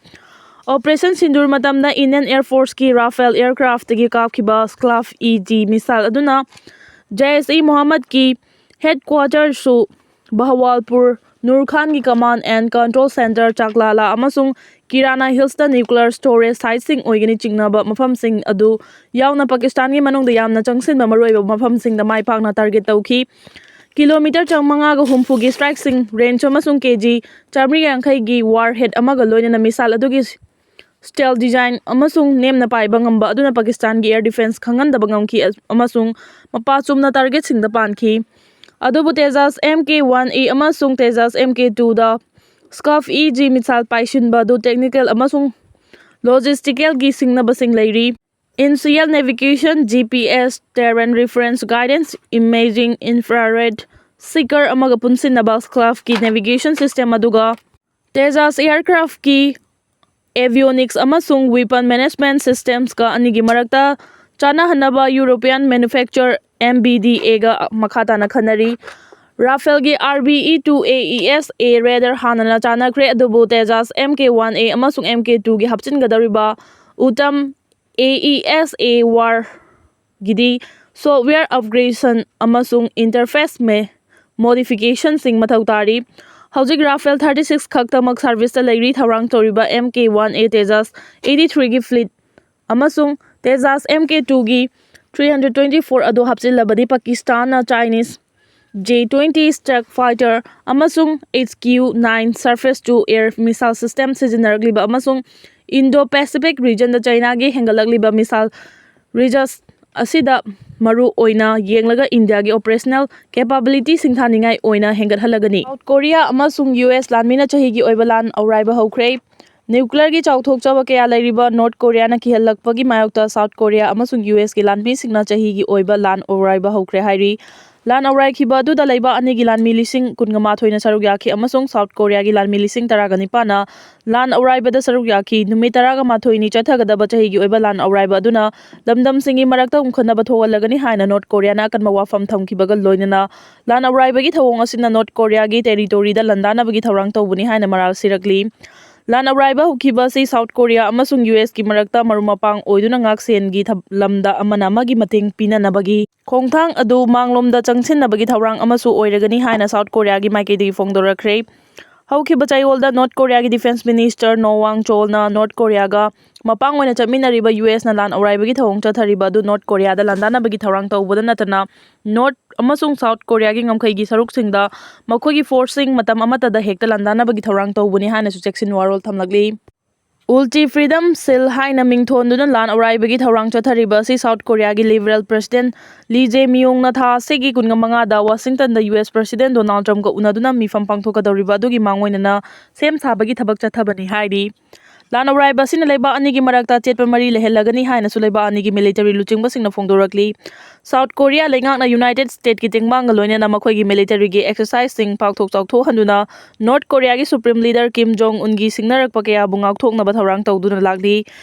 ꯑꯣꯄꯔꯦꯁꯟ ꯁꯤꯟꯗꯨꯔ ꯃꯇꯝꯗ ꯏꯟꯗꯤꯌꯟ ꯑꯦꯌꯔ ꯐꯣꯔꯁꯀꯤ ꯔꯥꯐꯦꯜ ꯑꯦꯌꯔꯀ꯭ꯔꯥꯐꯇꯒꯤ ꯀꯥꯞꯈꯤꯕ ꯁ꯭ꯀ꯭ꯂꯥꯐ ꯏ ꯖꯤ ꯃꯤꯁꯥꯏꯜ ꯑꯗꯨꯅ ꯖꯦ ꯑꯦꯁ ꯏ ꯃꯣꯍꯝꯃꯗꯀꯤ ꯍꯦꯗꯀ꯭ꯋꯥꯇꯔꯁꯨ ꯕꯍꯋꯥꯜꯄꯨꯔ ꯅꯨꯔ ꯈꯥꯟꯒꯤ ꯀꯃꯥꯟ ꯑꯦꯟ ꯀꯟꯇ꯭ꯔꯣꯜ ꯁꯦꯟꯇꯔ ꯆꯥꯛꯂꯥꯂꯥ ꯑꯃꯁꯨꯡ ꯀꯤꯔꯥꯅꯥ ꯍꯤꯜꯁꯇ ꯅ꯭ꯌꯨꯀ꯭ꯂꯤꯌꯔ ꯁ꯭ꯇꯣꯔꯦꯖ ꯁꯥꯏꯠꯁꯤꯡ ꯑꯣꯏꯒꯅꯤ ꯆꯤꯡꯅꯕ ꯃꯐꯝꯁꯤꯡ ꯑꯗꯨ ꯌꯥꯎꯅ ꯄꯥꯀꯤꯁꯇꯥꯟꯒꯤ ꯃꯅꯨꯡꯗ ꯌꯥꯝꯅ ꯆꯪꯁꯤꯟꯕ ꯃꯔꯨꯑꯣꯏꯕ ꯃꯐꯝꯁꯤꯡꯗ ꯃꯥꯏ ꯄꯥꯛꯅ ꯇꯥꯔꯒꯦꯠ ꯇꯧꯈꯤ꯫ ꯀꯤꯂꯣꯃꯤꯇꯔ ꯆꯥꯝꯃꯉꯥꯒ ꯍꯨꯝꯐꯨꯒꯤ ꯁ꯭ꯇ꯭ꯔꯥꯏꯛꯁꯤꯡ ꯔꯦꯟꯖ ꯑꯃꯁꯨꯡ ꯀꯦ ꯖꯤ ꯆꯥꯃꯔꯤ ꯌꯥꯡꯈꯩꯒꯤ ꯋꯥꯔ ꯍꯦꯗ ꯑꯃꯒ ꯂꯣꯏꯅꯅ ꯃꯤꯁꯥꯏꯜ ꯑꯗꯨꯒꯤ ꯁ꯭ꯇꯦꯜ ꯗꯤꯖꯥꯏꯟ ꯑꯃꯁꯨꯡ ꯅꯦꯝꯅ ꯄꯥꯏꯕ ꯉꯝꯕ ꯑꯗꯨꯅ ꯄꯥꯀꯤꯁꯇꯥꯟꯒꯤ ꯑꯦꯌꯔ ꯗꯤꯐꯦꯟꯁ ꯈꯪꯍꯟꯗꯕ ꯉꯝꯈꯤ ꯑꯃꯁꯨꯡ ꯃꯄꯥ ꯆꯨꯝꯅ ꯇꯥꯔꯒꯦꯠꯁꯤꯡꯗ ꯄꯥꯟꯈꯤ꯫ ꯑꯗꯨꯕꯨ ꯇꯦꯖꯥꯁ ꯑꯦꯝ ꯀꯦ ꯋꯥꯟ ꯑꯦ ꯑꯃꯁꯨꯡ ꯇꯦꯖꯥꯁ ꯑꯦꯝ ꯀꯦ ꯇꯨꯗ ꯁ꯭ꯀꯥꯐ ꯏ ꯖꯤ ꯃꯤꯁꯥꯏꯜ ꯄꯥꯏꯁꯤꯟꯕ ꯑꯗꯨ ꯇꯦꯛꯅꯤꯀꯦꯜ ꯑꯃꯁꯨꯡ ꯂꯣꯖꯤꯁꯇꯤꯀꯦꯜꯒꯤ ꯁꯤꯡꯅꯕꯁꯤꯡ ꯂꯩꯔꯤ꯫ Initial navigation, G P S, terrain reference guidance, imaging, infrared seeker ꯑꯃꯒ ꯄꯨꯟꯁꯤꯟꯅꯕ ꯁ꯭ꯀꯥꯐꯀꯤ navigation system, ꯑꯗꯨꯒ Tejas aircraftꯀꯤ avionics ꯑꯃꯁꯨꯡ weapon management systemsꯀ ꯑꯅꯤꯒꯤ ꯃꯔꯛꯇ ꯆꯥꯅꯍꯟꯅꯕ European manufacturer M B D Aꯒ ꯃꯈꯥ ꯇꯥꯅ ꯈꯟꯅꯔꯤ꯫ Rafaleꯒꯤ R B E two A E S A radar ꯍꯥꯟꯅꯅ ꯆꯥꯅꯈ꯭ꯔꯦ, ꯑꯗꯨꯕꯨ Tejas M K one A ꯑꯃꯁꯨꯡ M K twoꯒꯤ ꯍꯥꯞꯆꯤꯟꯒꯗꯧꯔꯤꯕ Uttam A E S A warꯒꯤꯗꯤ software upgradation ꯑꯃꯁꯨꯡ interface modificationꯁꯤꯡ ꯃꯊꯧ ꯇꯥꯔꯤ꯫ ꯍꯧꯖꯤꯛ Rafale thirty six ꯈꯛꯇꯃꯛ serviceꯇ ꯂꯩꯔꯤ꯫ ꯊꯧꯔꯥꯡ ꯇꯧꯔꯤꯕ M K one A Tejas eighty threeꯒꯤ fleet ꯑꯃꯁꯨꯡ Tejas M K twoꯒꯤ three hundred twenty four ꯑꯗꯨ ꯍꯥꯞꯆꯤꯜꯂꯕꯗꯤ, ꯄꯥꯀꯤꯁꯇꯥꯟꯅ Chinese J twenty strike fighter ꯑꯃꯁꯨꯡ H Q nine surface to air missile system ꯁꯤꯖꯤꯟꯅꯔꯛꯂꯤꯕ ꯑꯃꯁꯨꯡ Indo-Pacific regionꯗ ꯆꯥꯏꯅꯥꯒꯤ ꯍꯦꯟꯒꯠꯂꯛꯂꯤꯕ missile research ꯑꯁꯤꯗ ꯃꯔꯨ ꯑꯣꯏꯅ ꯌꯦꯡꯂꯒ ꯏꯟꯗꯤꯌꯥꯒꯤ operational capability ꯁꯤꯡꯊꯥꯅꯤꯡꯉꯥꯏ ꯑꯣꯏꯅ ꯍꯦꯟꯒꯠꯍꯜꯂꯒꯅꯤ꯫ South Korea ꯑꯃꯁꯨꯡ U S ꯂꯥꯟꯃꯤꯅ ꯆꯍꯤꯒꯤ ꯑꯣꯏꯕ ꯂꯥꯟ ꯑꯧꯔꯥꯏꯕ ꯍꯧꯈ꯭ꯔꯦ꯫ Nuclearꯒꯤ ꯆꯥꯎꯊꯣꯛꯆꯕ ꯀꯌꯥ ꯂꯩꯔꯤꯕ North Koreaꯅ ꯀꯤꯍꯜꯂꯛꯄꯒꯤ ꯃꯥꯌꯣꯛꯇ South Korea ꯑꯃꯁꯨꯡ U Sꯒꯤ ꯂꯥꯟꯃꯤꯁꯤꯡꯅ ꯆꯍꯤꯒꯤ ꯑꯣꯏꯕ ꯂꯥꯟ ꯑꯧꯔꯥꯏꯕ ꯍꯧꯈ꯭ꯔꯦ ꯍꯥꯏꯔꯤ꯫ ꯂꯥꯟ ꯑꯧꯔꯥꯏꯈꯤꯕ ꯑꯗꯨꯗ ꯂꯩꯕꯥꯛ ꯑꯅꯤꯒꯤ ꯂꯥꯟꯃꯤ ꯂꯤꯁꯤꯡ ꯀꯨꯟꯒ ꯃꯥꯊꯣꯏꯅ ꯁꯔꯨꯛ ꯌꯥꯈꯤ ꯑꯃꯁꯨꯡ South Koreaꯒꯤ ꯂꯥꯟꯃꯤ ꯂꯤꯁꯤꯡ ꯇꯔꯥꯒ ꯅꯤꯄꯥꯟꯅ ꯂꯥꯟ ꯑꯧꯔꯥꯏꯕꯗ ꯁꯔꯨꯛ ꯌꯥꯈꯤ꯫ ꯅꯨꯃꯤꯠ ꯇꯔꯥꯒ ꯃꯥꯊꯣꯏꯅꯤ ꯆꯠꯊꯒꯗꯕ ꯆꯍꯤꯒꯤ ꯑꯣꯏꯕ ꯂꯥꯟ ꯑꯧꯔꯥꯏꯕ ꯑꯗꯨꯅ ꯂꯝꯗꯝꯁꯤꯡꯒꯤ ꯃꯔꯛꯇ ꯎꯪꯈꯠꯅꯕ ꯊꯣꯛꯍꯜꯂꯒꯅꯤ ꯍꯥꯏꯅ North Koreaꯅ ꯑꯀꯟꯕ ꯋꯥꯐꯝ ꯊꯝꯈꯤꯕꯒ ꯂꯣꯏꯅꯅ, ꯂꯥꯟ ꯑꯧꯔꯥꯏꯕꯒꯤ ꯊꯧꯑꯣꯡ ꯑꯁꯤꯅ North Koreaꯒꯤ territoryꯗ ꯂꯥꯟꯗꯥꯅꯕꯒꯤ ꯊꯧꯔꯥꯡ ꯇꯧꯕꯅꯤ ꯍꯥꯏꯅ ꯃꯔꯥꯜ ꯁꯤꯔꯛꯂꯤ꯫ ꯂꯥꯟ ꯑꯧꯔꯥꯏꯕ ꯍꯧꯈꯤꯕ ꯑꯁꯤ South Korea ꯑꯃꯁꯨꯡ U Sꯀꯤ ꯃꯔꯛꯇ ꯃꯔꯨꯞ ꯃꯄꯥꯡ ꯑꯣꯏꯗꯨꯅ ꯉꯥꯛꯁꯦꯟꯒꯤ ꯊꯕ-, ꯂꯝꯗ ꯑꯃꯅ ꯑꯃꯒꯤ ꯃꯇꯦꯡ ꯄꯤꯅꯅꯕꯒꯤ ꯈꯣꯡꯊꯥꯡ ꯑꯗꯨ ꯃꯥꯡꯂꯣꯝꯗ ꯆꯪꯁꯤꯟꯅꯕꯒꯤ ꯊꯧꯔꯥꯡ ꯑꯃꯁꯨ ꯑꯣꯏꯔꯒꯅꯤ ꯍꯥꯏꯅ South Koreaꯒꯤ ꯃꯥꯏꯀꯩꯗꯒꯤ ꯐꯣꯡꯗꯣꯔꯛꯈ꯭ꯔꯦ꯫ ꯍꯧꯈꯤꯕ ꯆꯌꯣꯜꯗ North Koreaꯒꯤ defence minister No Wang Cholꯅ North Koreaꯒ ꯃꯄꯥꯡ ꯑꯣꯏꯅ ꯆꯠꯃꯤꯟꯅꯔꯤꯕ U Sꯅ ꯂꯥꯟ ꯑꯧꯔꯥꯏꯕꯒꯤ ꯊꯧꯑꯣꯡ ꯆꯠꯊꯔꯤꯕ ꯑꯗꯨ North Koreaꯗ ꯂꯥꯟꯗꯥꯅꯕꯒꯤ ꯊꯧꯔꯥꯡ ꯇꯧꯕꯗ ꯅꯠꯇꯅ, North ꯑꯃꯁꯨꯡ South Koreaꯒꯤ ꯉꯝꯈꯩꯒꯤ ꯁꯔꯨꯛꯁꯤꯡꯗ ꯃꯈꯣꯏꯒꯤ forceꯁꯤꯡ ꯃꯇꯝ ꯑꯃꯠꯇꯗ ꯍꯦꯛꯇ ꯂꯥꯟꯗꯥꯅꯕꯒꯤ ꯊꯧꯔꯥꯡ ꯇꯧꯕꯅꯤ ꯍꯥꯏꯅꯁꯨ ꯆꯦꯛꯁꯤꯟ ꯋꯥꯔꯣꯜ ꯊꯝꯂꯛꯂꯤ꯫ Ulti Freedom Shield ꯍꯥꯏꯅ ꯃꯤꯡꯊꯣꯟꯗꯨꯅ ꯂꯥꯟ ꯑꯧꯔꯥꯏꯕꯒꯤ ꯊꯧꯔꯥꯡ ꯆꯠꯊꯔꯤꯕ ꯑꯁꯤ South Koreaꯒꯤ Liberal President Lee Jae-myungꯅ ꯊꯥ ꯑꯁꯤꯒꯤ ꯀꯨꯟꯒ ꯃꯉꯥꯗ Washingtonꯗ U S President Donald Trumpꯀ ꯎꯅꯗꯨꯅ ꯃꯤꯐꯝ ꯄꯥꯡꯊꯣꯛꯀꯗꯧꯔꯤꯕ ꯑꯗꯨꯒꯤ ꯃꯥꯡꯑꯣꯏꯅꯅ ꯁꯦꯝ ꯁꯥꯕꯒꯤ ꯊꯕꯛ ꯆꯠꯊꯕꯅꯤ ꯍꯥꯏꯔꯤ꯫ ꯂꯥꯟ ꯑꯔꯥꯏꯕ ꯑꯁꯤꯅ ꯂꯩꯕꯥꯛ ꯑꯅꯤꯒꯤ ꯃꯔꯛꯇ ꯑꯆꯦꯠꯄ ꯃꯔꯤ ꯂꯩꯍꯜꯂꯒꯅꯤ ꯍꯥꯏꯅꯁꯨ ꯂꯩꯕꯥꯛ ꯑꯅꯤꯒꯤ ꯃꯤꯂꯤꯇꯔꯤ ꯂꯨꯆꯤꯡꯕꯁꯤꯡꯅ ꯐꯣꯡꯗꯣꯔꯛꯂꯤ꯫ ꯁꯥꯎꯠ ꯀꯣꯔꯤꯌꯥ ꯂꯩꯉꯥꯛꯅ ꯌꯨꯅꯥꯏꯇꯦꯗ ꯁ꯭ꯇꯦꯠꯀꯤ ꯇꯦꯡꯕꯥꯡꯒ ꯂꯣꯏꯅꯅ ꯃꯈꯣꯏꯒꯤ ꯃꯤꯂꯤꯇꯔꯤꯒꯤ ꯑꯦꯛꯁꯔꯁꯥꯏꯖꯁꯤꯡ ꯄꯥꯛꯊꯣꯛ ꯆꯥꯎꯊꯣꯛꯍꯟꯗꯨꯅ ꯅꯣꯔꯠ ꯀꯣꯔꯤꯌꯥꯒꯤ ꯁꯨꯄ꯭ꯔꯤꯝ ꯂꯤꯗꯔ ꯀꯤꯝ ꯖꯣꯡ ꯎꯟꯒꯤ ꯁꯤꯡꯅꯔꯛꯄ ꯀꯌꯥꯕꯨ ꯉꯥꯛꯊꯣꯛꯅꯕ ꯊꯧꯔꯥꯡ ꯇꯧꯗꯨꯅ ꯂꯥꯛꯂꯤ꯫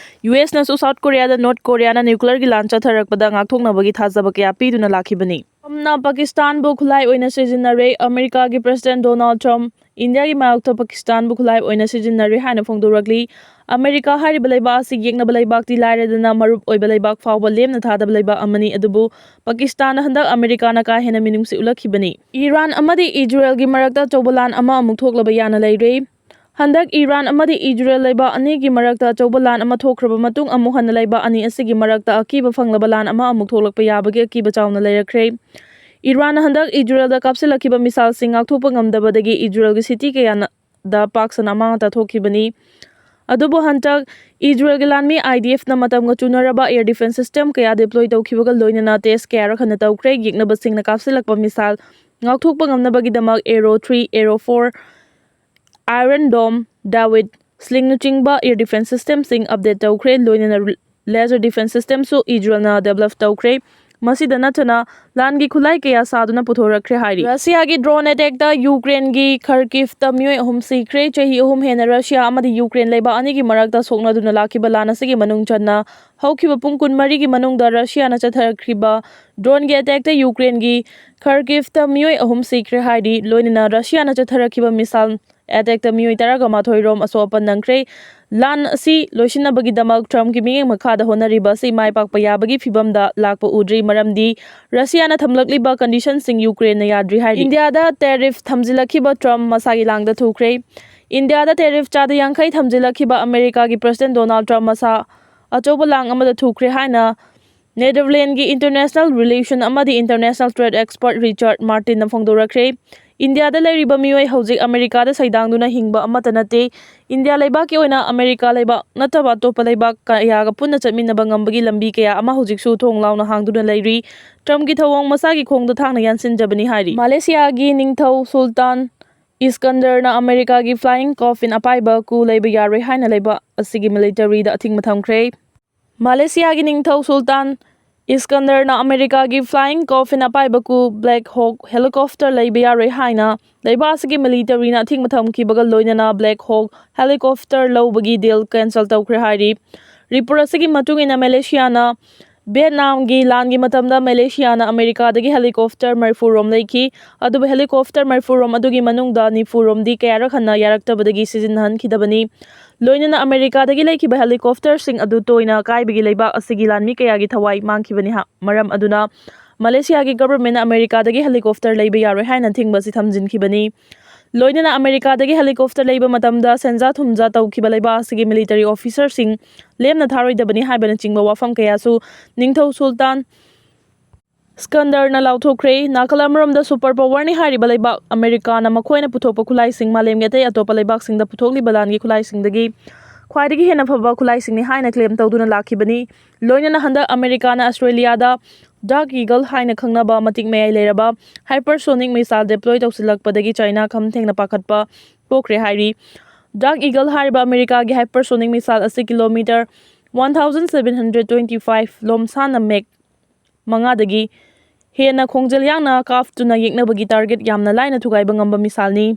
ꯌꯨ ꯑꯦꯁꯅꯁꯨ ꯁꯥꯎꯠ ꯀꯣꯔꯤꯌꯥꯗ ꯅꯣꯔꯠ ꯀꯣꯔꯤꯌꯥꯅ ꯅ꯭ꯌꯨꯀ꯭ꯂꯤꯌꯔꯒꯤ ꯂꯥꯟ ꯆꯠꯊꯔꯛꯄꯗ ꯉꯥꯛꯊꯣꯛꯅꯕꯒꯤ ꯊꯥꯖꯕ ꯀꯌꯥ ꯄꯤꯗꯨꯅ ꯂꯥꯛꯈꯤꯕꯅꯤ꯫ ꯇ꯭ꯔꯝꯞꯅ ꯄꯥꯀꯤꯁꯇꯥꯟꯕꯨ ꯈꯨꯠꯂꯥꯏ ꯑꯣꯏꯅ ꯁꯤꯖꯤꯟꯅꯔꯦ꯫ ꯑꯃꯦꯔꯤꯀꯥꯒꯤ ꯄ꯭ꯔꯦꯁꯤꯗꯦꯟꯠ ꯗꯣꯅꯥꯜꯗ ꯇ꯭ꯔꯝꯞ ꯏꯟꯗꯤꯌꯥꯒꯤ ꯃꯥꯌꯣꯛꯇ ꯄꯥꯀꯤꯁꯇꯥꯟꯕꯨ ꯈꯨꯠꯂꯥꯏ ꯑꯣꯏꯅ ꯁꯤꯖꯤꯟꯅꯔꯦ ꯍꯥꯏꯅ ꯐꯣꯡꯗꯣꯔꯛꯂꯤ꯫ ꯑꯃꯦꯔꯤꯀꯥ ꯍꯥꯏꯔꯤꯕ ꯂꯩꯕꯥꯛ ꯑꯁꯤ ꯌꯦꯛꯅꯕ ꯂꯩꯕꯥꯛꯇꯤ ꯂꯥꯏꯔꯗꯅ ꯃꯔꯨꯞ ꯑꯣꯏꯕ ꯂꯩꯕꯥꯛ ꯐꯥꯎꯕ ꯂꯦꯝꯅ ꯊꯥꯗꯕ ꯂꯩꯕꯥꯛ ꯑꯃꯅꯤ꯫ ꯑꯗꯨꯕꯨ ꯄꯥꯀꯤꯁꯇꯥꯟꯅ ꯍꯟꯗꯛ ꯑꯃꯦꯔꯤꯀꯥꯅ ꯀꯥ ꯍꯦꯟꯅ ꯃꯤꯅꯨꯡꯁꯤ ꯎꯠꯂꯛꯈꯤꯕꯅꯤ꯫ ꯏꯔꯥꯟ ꯑꯃꯗꯤ ꯏꯖꯔꯦꯜꯒꯤ ꯃꯔꯛꯇ ꯑꯆꯧꯕ ꯂꯥꯟ ꯑꯃ ꯑꯃꯨꯛ ꯊꯣꯛꯂꯕ ꯌꯥꯅ ꯂꯩꯔꯦ꯫ ꯍꯟꯗꯛ ꯏꯔꯥꯟ ꯑꯃꯗꯤ ꯏꯖꯔꯦꯜ ꯂꯩꯕꯥꯛ ꯑꯅꯤꯒꯤ ꯃꯔꯛꯇ ꯑꯆꯧꯕ ꯂꯥꯟ ꯑꯃ ꯊꯣꯛꯈ꯭ꯔꯕ ꯃꯇꯨꯡ ꯑꯃꯨꯛ ꯍꯟꯅ ꯂꯩꯕꯥꯛ ꯑꯅꯤ ꯑꯁꯤꯒꯤ ꯃꯔꯛꯇ ꯑꯀꯤꯕ ꯐꯪꯂꯕ ꯂꯥꯟ ꯑꯃ ꯑꯃꯨꯛ ꯊꯣꯛꯂꯛꯄ ꯌꯥꯕꯒꯤ ꯑꯀꯤꯕ ꯆꯥꯎꯅ ꯂꯩꯔꯛꯈ꯭ꯔꯦ꯫ ꯏꯔꯥꯟꯅ ꯍꯟꯗꯛ ꯏꯖꯔꯦꯜꯗ ꯀꯥꯞꯁꯤꯜꯂꯛꯈꯤꯕ ꯃꯤꯁꯥꯏꯜꯁꯤꯡ ꯉꯥꯛꯊꯣꯛꯄ ꯉꯝꯗꯕꯗꯒꯤ ꯏꯖꯔꯦꯜꯒꯤ ꯁꯤꯇꯤ ꯀꯌꯥꯗ ꯄꯥꯛ ꯁꯟꯅ ꯑꯃꯥꯡ ꯑꯇꯥ ꯊꯣꯛꯈꯤꯕꯅꯤ꯫ ꯑꯗꯨꯕꯨ ꯍꯟꯗꯛ ꯏꯖꯔꯦꯜꯒꯤ ꯂꯥꯟꯃꯤ ꯑꯥꯏ ꯗꯤ ꯑꯦꯐꯅ ꯃꯇꯝꯒ ꯆꯨꯅꯔꯕ ꯑꯦꯌꯔ ꯗꯤꯐꯦꯟꯁ ꯁꯤꯁꯇꯦꯝ ꯀꯌꯥ ꯗꯤꯄ꯭ꯂꯣꯏ ꯇꯧꯈꯤꯕꯒ ꯂꯣꯏꯅꯅ ꯇꯦꯁ ꯀꯌꯥꯔꯛ ꯍꯟꯅ ꯇꯧꯈ꯭ꯔꯦ꯫ ꯌꯦꯛꯅꯕꯁꯤꯡꯅ ꯀꯥꯞꯁꯤꯜꯂꯛꯄ ꯃꯤꯁꯥꯏꯜ ꯉꯥꯛꯊꯣꯛꯄ ꯉꯝꯅꯕꯒꯤꯗꯃꯛ arrow three, arrow four, iron dome, David ꯁ꯭ꯂꯤꯡꯅꯆꯤꯡꯕ ꯑꯦꯌꯔ ꯗꯤꯐꯦꯟꯁ ꯁꯤꯁꯇꯦꯝꯁꯤꯡ ꯑꯞꯗꯦꯠ ꯇꯧꯈ꯭ꯔꯦ꯫ ꯂꯣꯏꯅꯅ ꯂꯦꯖꯔ ꯗꯤꯐꯦꯟꯁ ꯁꯤꯁꯇꯦꯝꯁꯨ ꯏꯖꯔꯦꯜꯅ ꯗꯦꯕꯂꯞ ꯇꯧꯈ꯭ꯔꯦ꯫ ꯃꯁꯤꯗ ꯅꯠꯇꯅ ꯂꯥꯟꯒꯤ ꯈꯨꯠꯂꯥꯏ ꯀꯌꯥ ꯁꯥꯗꯨꯅ ꯄꯨꯊꯣꯔꯛꯈ꯭ꯔꯦ ꯍꯥꯏꯔꯤ꯫ ꯔꯁꯤꯌꯥꯒꯤ ꯗ꯭ꯔꯣꯟ ꯑꯦꯇꯦꯛꯇ ꯌꯨꯀ꯭ꯔꯦꯟꯒꯤ ꯈꯔꯀꯤꯚꯇ ꯃꯤꯑꯣꯏ ꯑꯍꯨꯝ ꯁꯤꯈ꯭ꯔꯦ꯫ ꯆꯍꯤ ꯑꯍꯨꯝ ꯍꯦꯟꯅ ꯔꯁꯤꯌꯥ ꯑꯃꯗꯤ ꯌꯨꯀ꯭ꯔꯦꯟ ꯂꯩꯕꯥꯛ ꯑꯅꯤꯒꯤ ꯃꯔꯛꯇ ꯁꯣꯛꯅꯗꯨꯅ ꯂꯥꯛꯈꯤꯕ ꯂꯥꯟ ꯑꯁꯤꯒꯤ ꯃꯅꯨꯡ ꯆꯟꯅ ꯍꯧꯈꯤꯕ ꯄꯨꯡ ꯀꯨꯟꯃꯔꯤꯒꯤ ꯃꯅꯨꯡꯗ ꯔꯁꯤꯌꯥꯅ ꯆꯠꯊꯔꯛꯈꯤꯕ ꯗ꯭ꯔꯣꯟꯒꯤ ꯑꯦꯇꯦꯛꯇ ꯌꯨꯀ꯭ꯔꯦꯟꯒꯤ ꯈꯔꯀꯤꯚꯇ ꯃꯤꯑꯣꯏ ꯑꯍꯨꯝ ꯁꯤꯈ꯭ꯔꯦ ꯍꯥꯏꯔꯤ꯫ ꯂꯣꯏꯅꯅ ꯔꯁꯤꯌꯥꯅ ꯆꯠꯊꯔꯛꯈꯤꯕ ꯃꯤꯁꯥꯏꯜ ꯑꯦꯇꯦꯛꯇ ꯃꯤꯑꯣꯏ ꯇꯔꯥꯒ ꯃꯥꯊꯣꯏ ꯔꯣꯝ ꯑꯁꯣꯛ ꯑꯄꯟ ꯅꯪꯈ꯭ꯔꯦ꯫ ꯂꯥꯟ ꯑꯁꯤ ꯂꯣꯏꯁꯤꯟꯅꯕꯒꯤꯗꯃꯛ ꯇ꯭ꯔꯝꯞꯀꯤ ꯃꯤꯠꯌꯦꯡ ꯃꯈꯥꯗ ꯍꯣꯠꯅꯔꯤꯕ ꯑꯁꯤ ꯃꯥꯏ ꯄꯥꯛꯄ ꯌꯥꯕꯒꯤ ꯐꯤꯚꯝꯗ ꯂꯥꯛꯄ ꯎꯗ꯭ꯔꯤ, ꯃꯔꯝꯗꯤ ꯔꯁꯤꯌꯥꯅ ꯊꯝꯂꯛꯂꯤꯕ ꯀꯟꯗꯤꯁꯟꯁꯤꯡ ꯌꯨꯀ꯭ꯔꯦꯟꯅ ꯌꯥꯗ꯭ꯔꯤ ꯍꯥꯏꯔꯤ꯫ ꯏꯟꯗꯤꯌꯥꯗ ꯇꯦꯔꯤꯐ ꯊꯝꯖꯤꯜꯂꯛꯈꯤꯕ ꯇ꯭ꯔꯝꯞ ꯃꯁꯥꯒꯤ ꯂꯥꯡꯗ ꯊꯨꯈ꯭ꯔꯦ꯫ ꯏꯟꯗꯤꯌꯥꯗ ꯇꯦꯔꯤꯐ ꯆꯥꯗ ꯌꯥꯡꯈꯩ ꯊꯝꯖꯤꯜꯂꯛꯈꯤꯕ ꯑꯃꯦꯔꯤꯀꯥꯒꯤ ꯄ꯭ꯔꯦꯁꯤꯗꯦꯟꯠ ꯗꯣꯅꯥꯜꯗ ꯇ꯭ꯔꯝꯞ ꯃꯁꯥ ꯑꯆꯧꯕ ꯂꯥꯡ ꯑꯃꯗ ꯊꯨꯈ꯭ꯔꯦ ꯍꯥꯏꯅ ꯅꯦꯗꯔꯂꯦꯟꯒꯤ ꯏꯟꯇꯔꯅꯦꯁꯅꯦꯜ ꯔꯤꯂꯦꯁꯟ ꯑꯃꯗꯤ ꯏꯟꯇꯔꯅꯦꯁꯅꯦꯜ ꯇ꯭ꯔꯦꯗ ꯑꯦꯛꯁꯄꯔꯠ ꯔꯤꯆꯥꯔꯗ ꯃꯥꯔꯇꯤꯟꯅ ꯐꯣꯡꯗꯣꯔꯛꯈ꯭ꯔꯦ꯫ ꯏꯟꯗꯤꯌꯥꯗ ꯂꯩꯔꯤꯕ ꯃꯤꯑꯣꯏ ꯍꯧꯖꯤꯛ ꯑꯃꯦꯔꯤꯀꯥꯗ ꯁꯩꯗꯥꯡꯗꯨꯅ ꯍꯤꯡꯕ ꯑꯃꯠꯇ ꯅꯠꯇꯦ꯫ ꯏꯟꯗꯤꯌꯥ ꯂꯩꯕꯥꯛꯀꯤ ꯑꯣꯏꯅ ꯑꯃꯦꯔꯤꯀꯥ ꯂꯩꯕꯥꯛ ꯅꯠꯇꯕ ꯑꯇꯣꯞꯄ ꯂꯩꯕꯥꯛ ꯀꯌꯥꯒ ꯄꯨꯟꯅ ꯆꯠꯃꯤꯟꯅꯕ ꯉꯝꯕꯒꯤ ꯂꯝꯕꯤ ꯀꯌꯥ ꯑꯃ ꯍꯧꯖꯤꯛꯁꯨ ꯊꯣꯡ ꯂꯥꯎꯅ ꯍꯥꯡꯗꯨꯅ ꯂꯩꯔꯤ꯫ ꯇ꯭ꯔꯝꯞꯀꯤ ꯊꯧꯑꯣꯡ ꯃꯁꯥꯒꯤ ꯈꯣꯡꯗ ꯊꯥꯡꯅ ꯌꯥꯟꯁꯤꯟꯖꯕꯅꯤ ꯍꯥꯏꯔꯤ꯫ ꯃꯥꯂꯦꯁꯤꯌꯥꯒꯤ ꯅꯤꯡꯊꯧ ꯁꯨꯜꯇꯥꯟ ꯏꯁꯀꯟꯗꯔꯅ ꯑꯃꯦꯔꯤꯀꯥꯒꯤ flying coffin ꯑꯄꯥꯏꯕ coup ꯂꯩꯕ ꯌꯥꯔꯣꯏ ꯍꯥꯏꯅ ꯂꯩꯕꯥꯛ ꯑꯁꯤꯒꯤ ꯃꯤꯂꯤꯇꯔꯤꯗ ꯑꯊꯤꯡꯕ ꯊꯝꯈ꯭ꯔꯦ꯫ ꯃꯥꯂꯦꯁꯤꯌꯥꯒꯤ ꯅꯤꯡꯊꯧ ꯁꯨꯜꯇꯥꯟ ꯏꯁꯀꯟꯗꯔꯅ ꯑꯃꯦꯔꯤꯀꯥꯒꯤ flying coffin ꯑꯄꯥꯏꯕ coup Black Hawk helicopter ꯂꯩꯕ ꯌꯥꯔꯣꯏ ꯍꯥꯏꯅ ꯂꯩꯕꯥꯛ ꯑꯁꯤꯒꯤ ꯃꯤꯂꯤꯇꯔꯤꯅ ꯑꯊꯤꯡꯕ ꯊꯝꯈꯤꯕꯒ ꯂꯣꯏꯅꯅ Black Hawk helicopter ꯂꯧꯕꯒꯤ deal cancel ꯇꯧꯈ꯭ꯔꯦ ꯍꯥꯏꯔꯤ꯫ ꯔꯤꯄꯣꯔꯠ ꯑꯁꯤꯒꯤ ꯃꯇꯨꯡ ꯏꯟꯅ, ꯃꯦꯂꯦꯁꯤꯌꯥꯅ ꯚꯤꯌꯦꯠꯅꯥꯝꯒꯤ ꯂꯥꯟꯒꯤ ꯃꯇꯝꯗ ꯃꯦꯂꯦꯁꯤꯌꯥꯅ ꯑꯃꯦꯔꯤꯀꯥꯗꯒꯤ helicopter ꯃꯔꯤꯐꯨ ꯔꯣꯝ ꯂꯩꯈꯤ, ꯑꯗꯨꯕꯨ helicopter ꯃꯔꯤꯐꯨ ꯔꯣꯝ ꯑꯗꯨꯒꯤ ꯃꯅꯨꯡꯗ ꯅꯤꯐꯨ ꯔꯣꯝꯗꯤ ꯀꯌꯥꯔꯛ ꯍꯟꯅ ꯌꯥꯔꯛꯇꯕꯗꯒꯤ ꯁꯤꯖꯤꯟꯅꯍꯟꯈꯤꯗꯕꯅꯤ꯫ ꯂꯣꯏꯅꯅ ꯑꯃꯦꯔꯤꯀꯥꯗꯒꯤ ꯂꯩꯈꯤꯕ helicopterꯁꯤꯡ ꯑꯗꯨ ꯇꯣꯏꯅ ꯀꯥꯏꯕꯒꯤ ꯂꯩꯕꯥꯛ ꯑꯁꯤꯒꯤ ꯂꯥꯟꯃꯤ ꯀꯌꯥꯒꯤ ꯊꯋꯥꯏ ꯃꯥꯡꯈꯤꯕꯅꯤ ꯍꯥ-, ꯃꯔꯝ ꯑꯗꯨꯅ ꯃꯥꯂꯦꯁꯤꯌꯥꯒꯤ governmentꯅ ꯑꯃꯦꯔꯤꯀꯥꯗꯒꯤ helicopter ꯂꯩꯕ ꯌꯥꯔꯣꯏ ꯍꯥꯏꯅ ꯊꯤꯡꯕ ꯑꯁꯤ ꯊꯝꯖꯤꯟꯈꯤꯕꯅꯤ꯫ ꯂꯣꯏꯅꯅ ꯑꯃꯦꯔꯤꯀꯥꯗꯒꯤ helicopter ꯂꯩꯕ ꯃꯇꯝꯗ ꯁꯦꯟꯖꯥ ꯊꯨꯝꯖꯥ ꯇꯧꯈꯤꯕ ꯂꯩꯕꯥꯛ ꯑꯁꯤꯒꯤ ꯃꯤꯂꯤꯇꯔꯤ ꯑꯣꯐꯤꯁꯔꯁꯤꯡ ꯂꯦꯝꯅ ꯊꯥꯔꯣꯏꯗꯕꯅꯤ ꯍꯥꯏꯕꯅꯆꯤꯡꯕ ꯋꯥꯐꯝ ꯀꯌꯥꯁꯨ ꯅꯤꯡꯊꯧ ꯁꯨꯜꯇꯥꯟ ꯁ꯭ꯀꯟꯗꯔꯅ ꯂꯥꯎꯊꯣꯛꯈ꯭ꯔꯦ꯫ ꯅꯥꯀꯜ ꯑꯃꯔꯣꯝꯗ super powerꯅꯤ ꯍꯥꯏꯔꯤꯕ ꯂꯩꯕꯥꯛ ꯑꯃꯦꯔꯤꯀꯥꯅ ꯃꯈꯣꯏꯅ ꯄꯨꯊꯣꯛꯄ ꯈꯨꯠꯂꯥꯏꯁꯤꯡ ꯃꯥꯂꯦꯝꯒꯤ ꯑꯇꯩ ꯑꯇꯣꯞꯄ ꯂꯩꯕꯥꯛꯁꯤꯡꯗ ꯄꯨꯊꯣꯛꯂꯤꯕ ꯂꯥꯟꯒꯤ ꯈꯨꯠꯂꯥꯏꯁꯤꯡꯗꯒꯤ ꯈ꯭ꯋꯥꯏꯗꯒꯤ ꯍꯦꯟꯅ ꯐꯕ ꯈꯨꯠꯂꯥꯏꯁꯤꯡꯅꯤ ꯍꯥꯏꯅ claim ꯇꯧꯗꯨꯅ ꯂꯥꯛꯈꯤꯕꯅꯤ꯫ ꯂꯣꯏꯅꯅ ꯍꯟꯗꯛ ꯑꯃꯦꯔꯤꯀꯥꯅ ꯑꯁꯇ꯭ꯔꯦꯂꯤꯌꯥꯗ Dark Eagle ꯍꯥꯏꯅ ꯈꯪꯅꯕ ꯃꯇꯤꯛ ꯃꯌꯥꯏ ꯂꯩꯔꯕ hypersonic missile deploy ꯇꯧꯁꯤꯜꯂꯛꯄꯗꯒꯤ ꯆꯥꯏꯅꯥ ꯈꯝ ꯊꯦꯡꯅ ꯄꯥꯈꯠꯄ ꯄꯣꯛꯈ꯭ꯔꯦ ꯍꯥꯏꯔꯤ꯫ Dark Eagle ꯍꯥꯏꯔꯤꯕ ꯑꯃꯦꯔꯤꯀꯥꯒꯤ hypersonic missile ꯑꯁꯤ kilometer one thousand seven hundred twenty five ꯂꯣꯝꯁꯥꯟꯅ Mach ꯃꯉꯥꯗꯒꯤ ꯍꯦꯟꯅ ꯈꯣꯡꯖꯦꯜ ꯌꯥꯡꯅ ꯀꯥꯞꯇꯨꯅ ꯌꯦꯛꯅꯕꯒꯤ target ꯌꯥꯝꯅ ꯂꯥꯏꯅ ꯊꯨꯒꯥꯏꯕ ꯉꯝꯕ missileꯅꯤ꯫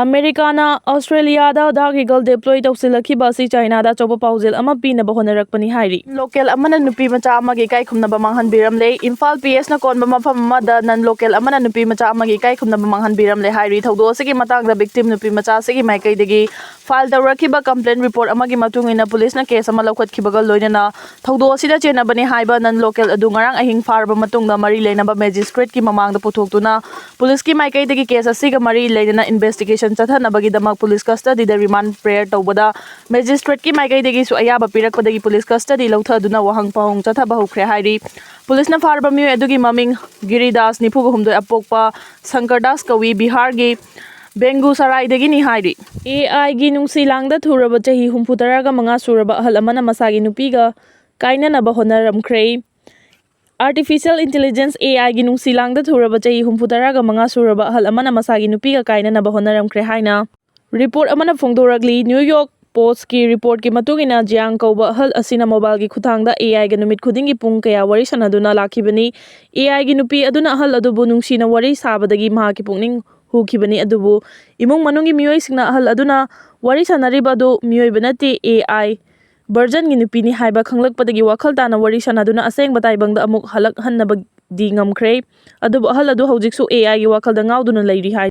ꯑꯃꯦꯔꯤꯀꯥꯅ ꯑꯁꯇ꯭ꯔꯦꯂꯤꯌꯥꯗ Dark Eagle deploy ꯇꯧꯁꯤꯜꯂꯛꯈꯤꯕ ꯑꯁꯤ ꯆꯥꯏꯅꯥꯗ ꯑꯆꯧꯕ ꯄꯥꯎꯖꯦꯜ ꯑꯃ ꯄꯤꯅꯕ ꯍꯣꯠꯅꯔꯛꯄꯅꯤ ꯍꯥꯏꯔꯤ꯫ Local ꯑꯃꯅ ꯅꯨꯄꯤ ꯃꯆꯥ ꯑꯃꯒꯤ ꯏꯀꯥꯏ ꯈꯨꯝꯅꯕ ꯃꯥꯡꯍꯟꯕꯤꯔꯝꯂꯦ꯫ ꯏꯝꯐꯥꯜ P S ꯅ ꯀꯣꯟꯕ ꯃꯐꯝ ꯑꯃꯗ non local ꯑꯃꯅ ꯅꯨꯄꯤ ꯃꯆꯥ ꯑꯃꯒꯤ ꯏꯀꯥꯏ ꯈꯨꯝꯅꯕ ꯃꯥꯡꯍꯟꯕꯤꯔꯝꯂꯦ ꯍꯥꯏꯔꯤ꯫ ꯊꯧꯗꯣꯛ ꯑꯁꯤꯒꯤ ꯃꯇꯥꯡꯗ victim ꯅꯨꯄꯤ ꯃꯆꯥ ꯑꯁꯤꯒꯤ ꯃꯥꯏꯀꯩꯗꯒꯤ file ꯇꯧꯔꯛꯈꯤꯕ complaint report ꯑꯃꯒꯤ ꯃꯇꯨꯡ ꯏꯟꯅ ꯄꯨꯂꯤꯁꯅ case ꯑꯃ ꯂꯧꯈꯠꯈꯤꯕꯒ ꯂꯣꯏꯅꯅ ꯊꯧꯗꯣꯛ ꯑꯁꯤꯗ ꯆꯦꯟꯅꯕꯅꯤ ꯍꯥꯏꯕ non local ꯑꯗꯨ ꯉꯔꯥꯡ ꯑꯍꯤꯡ ꯐꯥꯔꯕ ꯃꯇꯨꯡꯗ ꯃꯔꯤ ꯂꯩꯅꯕ magistrateꯀꯤ ꯃꯃꯥꯡꯗ ꯄꯨꯊꯣꯛꯇꯨꯅ ꯄꯨꯂꯤꯁꯀꯤ ꯃꯥꯏꯀꯩꯗꯒꯤ case ꯑꯁꯤꯒ ꯃꯔꯤ ꯂꯩꯅꯅ investigation ꯆꯠꯊꯅꯕꯒꯤꯗꯃꯛ police custodyꯗ remand prayer ꯇꯧꯕꯗ magistrateꯀꯤ ꯃꯥꯏꯀꯩꯗꯒꯤꯁꯨ ꯑꯌꯥꯕ ꯄꯤꯔꯛꯄꯗꯒꯤ police custody ꯂꯧꯊꯗꯨꯅ ꯋꯥꯍꯪ ꯄꯥꯎꯍꯪ ꯆꯠꯊꯕ ꯍꯧꯈ꯭ꯔꯦ ꯍꯥꯏꯔꯤ꯫ ꯄꯨꯂꯤꯁꯅ ꯐꯥꯔꯕ ꯃꯤꯑꯣꯏ ꯑꯗꯨꯒꯤ ꯃꯃꯤꯡ ꯒꯤꯔꯤꯗꯥꯁ, ꯅꯤꯐꯨꯒ ꯍꯨꯝꯗꯣꯏ, ꯑꯄꯣꯛꯄ ꯁꯪꯀꯔꯗꯥꯁ ꯀꯧꯏ, ꯕꯤꯍꯥꯔꯒꯤ ꯕꯦꯡꯒꯨꯁꯔꯥꯏꯗꯒꯤꯅꯤ ꯍꯥꯏꯔꯤ꯫ AI ꯒꯤ ꯅꯨꯡꯁꯤ ꯂꯥꯡꯗ ꯊꯨꯔꯕ ꯆꯍꯤ ꯍꯨꯝꯐꯨ ꯇꯔꯥꯒ ꯃꯉꯥ ꯁꯨꯔꯕ ꯑꯍꯜ ꯑꯃꯅ ꯃꯁꯥꯒꯤ ꯅꯨꯄꯤꯒ ꯀꯥꯏꯅꯅꯕ ꯍꯣꯠꯅꯔꯝꯈ꯭ꯔꯦ꯫ Artificial Intelligence, A I ꯒꯤ ꯅꯨꯡꯁꯤ ꯂꯥꯡꯗ ꯊꯨꯔꯕ ꯆꯍꯤ ꯍꯨꯝꯐꯨ ꯇꯔꯥꯒ ꯃꯉꯥ ꯁꯨꯔꯕ ꯑꯍꯜ ꯑꯃꯅ ꯃꯁꯥꯒꯤ ꯅꯨꯄꯤꯒ ꯀꯥꯏꯅꯅꯕ ꯍꯣꯠꯅꯔꯝꯈ꯭ꯔꯦ ꯍꯥꯏꯅ ꯔꯤꯄꯣꯔꯠ ꯑꯃꯅ ꯐꯣꯡꯗꯣꯔꯛꯂꯤ꯫ ꯅ꯭ꯌꯨ ꯌꯣꯔꯛ ꯄꯣꯁꯀꯤ ꯔꯤꯄꯣꯔꯠꯀꯤ ꯃꯇꯨꯡ ꯏꯟꯅ, ꯖꯤꯌꯥꯡ ꯀꯧꯕ ꯑꯍꯜ ꯑꯁꯤꯅ ꯃꯣꯕꯥꯏꯜꯒꯤ ꯈꯨꯠꯊꯥꯡꯗ A I ꯒ ꯅꯨꯃꯤꯠ ꯈꯨꯗꯤꯡꯒꯤ ꯄꯨꯡ ꯀꯌꯥ ꯋꯥꯔꯤ ꯁꯥꯟꯅꯗꯨꯅ ꯂꯥꯛꯈꯤꯕꯅꯤ꯫ A I ꯒꯤ ꯅꯨꯄꯤ ꯑꯗꯨꯅ ꯑꯍꯜ ꯑꯗꯨꯕꯨ ꯅꯨꯡꯁꯤꯅ ꯋꯥꯔꯤ ꯁꯥꯕꯗꯒꯤ ꯃꯍꯥꯛꯀꯤ ꯄꯨꯛꯅꯤꯡ ꯍꯨꯈꯤꯕꯅꯤ, ꯑꯗꯨꯕꯨ ꯏꯃꯨꯡ ꯃꯅꯨꯡꯒꯤ ꯃꯤꯑꯣꯏꯁꯤꯡꯅ ꯑꯍꯜ ꯑꯗꯨꯅ ꯋꯥꯔꯤ ꯁꯥꯟꯅꯔꯤꯕ ꯑꯗꯨ ꯃꯤꯑꯣꯏꯕ ꯅꯠꯇꯦ, A I ꯚꯔꯖꯟꯒꯤ ꯅꯨꯄꯤꯅꯤ ꯍꯥꯏꯕ ꯈꯪꯂꯛꯄꯗꯒꯤ ꯋꯥꯈꯜ ꯇꯥꯅ ꯋꯥꯔꯤ ꯁꯥꯟꯅꯗꯨꯅ ꯑꯁꯦꯡꯕ ꯇꯥꯏꯕꯪꯗ ꯑꯃꯨꯛ ꯍꯜꯂꯛꯍꯟꯅꯕꯗꯤ ꯉꯝꯈ꯭ꯔꯦ꯫ ꯑꯗꯨꯕꯨ ꯑꯍꯜ ꯑꯗꯨ ꯍꯧꯖꯤꯛꯁꯨ A I ꯒꯤ ꯋꯥꯈꯜꯗ ꯉꯥꯎꯗꯨꯅ ꯂꯩꯔꯤ ꯍꯥꯏ꯫